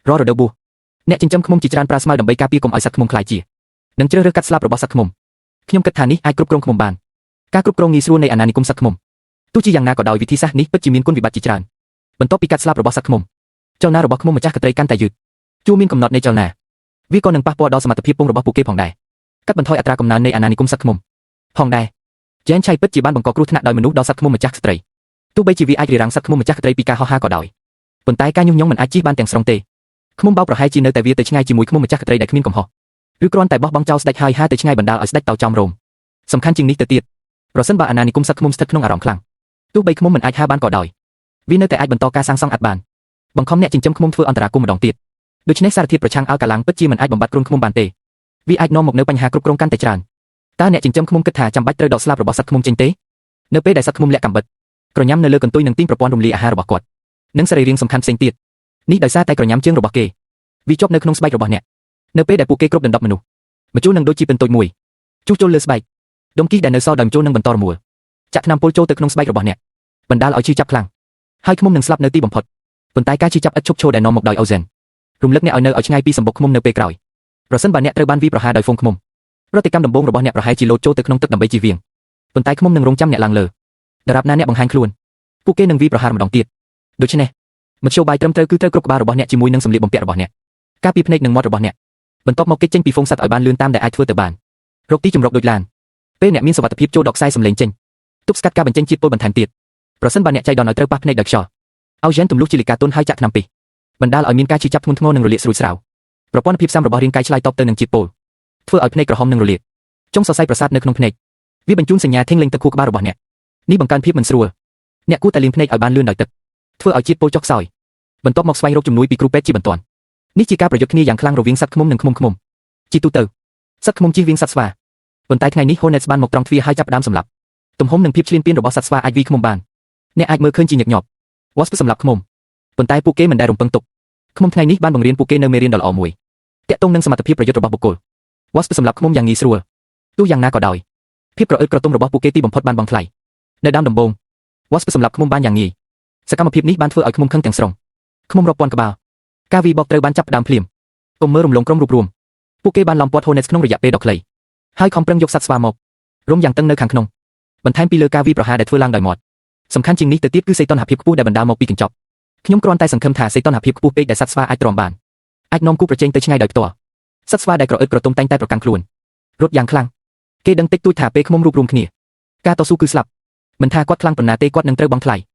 រាល់រដូវបួសអ្នកចិញ្ចឹមឃ្មុំជាច្រើនប្រើស្មៅដើម្បីការពារកុំឲ្យសត្វឃ្មុំក្លាយជានិងជ្រើសរើសកាត់ស្លាបរបស់សត្វឃ្មុំខ្ញុំគិតថានេះអាចគ្រប់គ្រងឃ្មុំបានការគ្រប់គ្រងងាយស្រួលនៃអាណានិគមសត្វឃ្មុំទោះជាយ៉ាងណាក៏ដោយវិធីសាស្ត្រនេះពិតជាមានគុណវិបត្តិជាច្រើនបន្ទាប់ពីកាត់ស្លាបរបស់សត្វឃ្មុំចលនារបស់ឃ្មុំម្ចាស់ក្ត្រីកាន់តែយឺតជួរមានកំណត់នៃចលនាវាក៏នឹងប៉ះពាល់ដល់សមត្ថភាពពងរបស់ពួកគេផងដែរកាត់បន្ថយអត្រាកំណើននៃអាណានិគមសត្វឃ្មុំផងដែរចែនឆៃពិតជាបានបង្កគ្រោះថ្នាក់ដោយមនុស្សដល់សត្វឃ្មុំម្ចាស់ស្ត្រីទោះបីជាវាអាចរារាំងសត្វឃ្មុំម្ចាស់ក្ត្រីពីការហោះហើរក៏ដោយប៉ុន្តែការញុះញង់មិនអាចជិះបានទាំងស្រុងទេឃ្មុំបោកប្រហែលជានៅតែវាទៅឆ្ងាយជាមួយឃ្មុំម្ចាស់ក្ត្រីដែលគ្មានកំហុសឬគ្រាន់តែបោះបង់ចោលស្ដេចហើយហើរទៅឆ្ងាយបណ្ដាលឲ្យស្ដេចតោចំរោមសំខាន់ជាងនេះទៅទៀតប្រសិនបើអាណានិគមសត្វឃ្មុំស្ថិតក្នុងអារម្មណ៍ខ្លាំងទោះបីឃ្មុំមិនអាចហើរបានក៏ដោយវានៅតែអាចបន្តការសាងសង់អាត់បានបង្ខំអ្នកចិញ្ចឹមឃ្មុំធ្វើអន្តរាគមន៍ម្ដងទៀតដូច្នេះសារធាតុប្រឆាំងអាល់កាឡាំងពិតជាមិនអាចបំបត្តិគ្រុនឃ្មុំបានទេវាអាចនាំមកនូវបញ្ហាគ្រប់គ្រងកាន់តែច្រើនតើអ្នកចិញ្ចឹមឃ្មុំគិតថាចាំបាច់ត្រូវដកស្លាបរបស់សត្វឃ្មុំចេញទេនៅពេលដែលសត្វឃ្មុំលាក់កាំបិតក្រញាំនៅលើកន្ទុយនឹងទាញប្រព័ន្ធរំលាយអាហាររបស់គាត់និងសរីរាង្គសំខាន់ផ្សេងទៀតនេះដោយសារតែក្រញាំជើងរបស់គេវាជាប់នៅក្នុងស្បែករបស់អ្នកនៅពេលដែលពួកគេគ្រប់ដណ្ដប់មនុស្សម្ជុលនឹងដូចជាពិនតូចមួយជួសជុលលើស្បែកដុំគីសដែលនៅសល់ដោយម្ជុលនឹងបន្តរមួលចាក់ថ្នាំពុលចូលទៅក្នុងស្បែករបស់អ្នកបណ្ដាលឲ្យឈឺចាប់ខ្លាំងហើយឃ្មុំនឹងស្លាប់នៅទីបំផុតប៉ុន្តែការឈឺចាប់ឥតឈប់ឈរដែលនាំមកដោយអូហ្សែនរំលឹកអ្នកឲ្យនៅឲ្យឆ្ងាយពីសម្បុកឃ្មុំនៅពេលក្រោយប្រសិនបើអ្នកត្រូវបានវាយប្រហារដោយហ្វូងឃ្មុំប្រតិកម្មដំបូងរបស់អ្នកប្រហែលជាលោតចូលទៅក្នុងទឹកដើម្បីជៀសវាងប៉ុន្តែឃ្មុំនឹងរងចាំអ្នកឡើងលើដរាបណាអ្នកបង្ហាញខ្លួនពួកគេនឹងវាយប្រហារម្ដងទៀតដូច្នេះមធ្យោបាយត្រឹមត្រូវគឺត្រូវគ្រប់ក្បាលរបស់អ្នកជាមួយនឹងសម្លៀកបំពាក់របស់អ្នកការពារភ្នែកនិងមាត់របស់អ្នកបន្ទាប់មកគេចចេញពីហ្វូងសត្វឲ្យបានលឿនតាមដែលអាចធ្វើទៅបានរកទីជម្រកដូចឡានពេលអ្នកមានសុវត្ថិភាពចូលដកខ្សែសម្លេងចេញទប់ស្កាត់ការបញ្ចេញជាតិពុលបន្ថែមទៀតប្រសិនបើអ្នកចៃដន្យឲ្យត្រូវប៉ះភ្នែកដោយខ្យល់ឲ្យយ៉ែនទម្លុះជាលិកាទុនហើយចាក់ថ្នាំពីបណ្ដាលឲ្យមានការឈឺចាប់ធ្ងន់ធ្ងរនិងរលាកស្រួចស្រាវប្រព័ន្ធភាពស៊ាំរបស់រាងកាយឆ្លើយតបទៅនឹងជាតិពុលធ្វើឲ្យភ្នែកក្រហមនិងរលាកចុងសរសៃប្រសាទនៅក្នុងភ្នែកវាបញ្ជូនសញ្ញាធៀងលេងទៅខួរក្បាលរបស់អ្នកនេះបង្កើនភាពមិនស្រួលអ្នកគួរតែលាងភ្នែកឲ្យបានលឿនដោយទឹកធ្វើឲ្យជាតិពុលចុះខ្សោយបន្ទាប់មកស្វែងរកជំនួយពីគ្រូពេទ្យជាបន្ទាន់នេះជាការប្រយុទ្ធគ្នាយ៉ាងខ្លាំងរវាងសត្វឃ្មុំនិងឃ្មុំឃ្មុំជាទូទៅសត្វឃ្មុំជៀសវាងសត្វស្វាប៉ុន្តែថ្ងៃនេះ Hornets បានមកត្រង់ទ្វារហើយចាប់ផ្ដើមសម្លាប់ទំហំនិងភាពឈ្លានពានរបស់សត្វស្វាអាចវាយឃ្មុំបានអ្នកអាចមើលឃើញជាញឹកញាប់ Wasp សម្លាប់ឃ្មុំប៉ុន្តែពួកគេមិនដែលរំពឹងទុកឃ្មុំថ្ងៃនេះបានបង្រៀនពួកគេនៅមេរៀនដ៏ល្អមួយទាក់ទងនឹងសមត្ថភាពប្រយុទ្ធរបស់បុគ្គល Wasp សម្លាប់ឃ្មុំយ៉ាងងាយស្រួលទោះយ៉ាងណាក៏ដោយភាពក្រអឺតក្រទុំរបស់ពួកគេទីបំផុតបានបង់ថ្លៃនៅដើមដំបូង Wasp សម្លាប់ឃ្មុំបានយ៉ាងងាយសកម្មភាពនេះបានធ្វើឲ្យឃ្មុំខឹងទាំងស្រុងឃ្មុំរាប់ពាន់ក្បាលការវាយបកត្រូវបានចាប់ផ្ដើមភ្លាមកុំមើលរំលងក្រុមរួបរួមពួកគេបានឡោមព័ទ្ធ Hornets ក្នុងរយៈពេលដ៏ខ្លីហើយខំប្រឹងយកសត្វស្វាមករំយ៉ាងតឹងនៅខាងក្នុងបន្ថែមពីលើការវាយប្រហារដែលធ្វើឡើងដោយមាត់សំខាន់ជាងនេះទៅទៀតគឺសីតុណ្ហភាពខ្ពស់ដែលបណ្ដាលមកពីកញ្ចប់ខ្ញុំគ្រាន់តែសង្ឃឹមថាសីតុណ្ហភាពខ្ពស់ពេកដែលសត្វស្វាអាចទ្រាំបានអាចនាំគូប្រជែងទៅឆ្ងាយដោយផ្ទាល់សត្វស្វាដែលក្រអឺតក្រទុំតែងតែប្រកាន់ខ្លួនរត់យ៉ាងខ្លាំងគេដឹងតិចតួចថាពេលឃ្មុំរួបរួមគ្នាការតស៊ូគឺស្លាប់មិនថាគាត់ខ្លាំងប៉ុណ្ណាទេគាត់នឹងត្រូវបង់ថ្លៃ។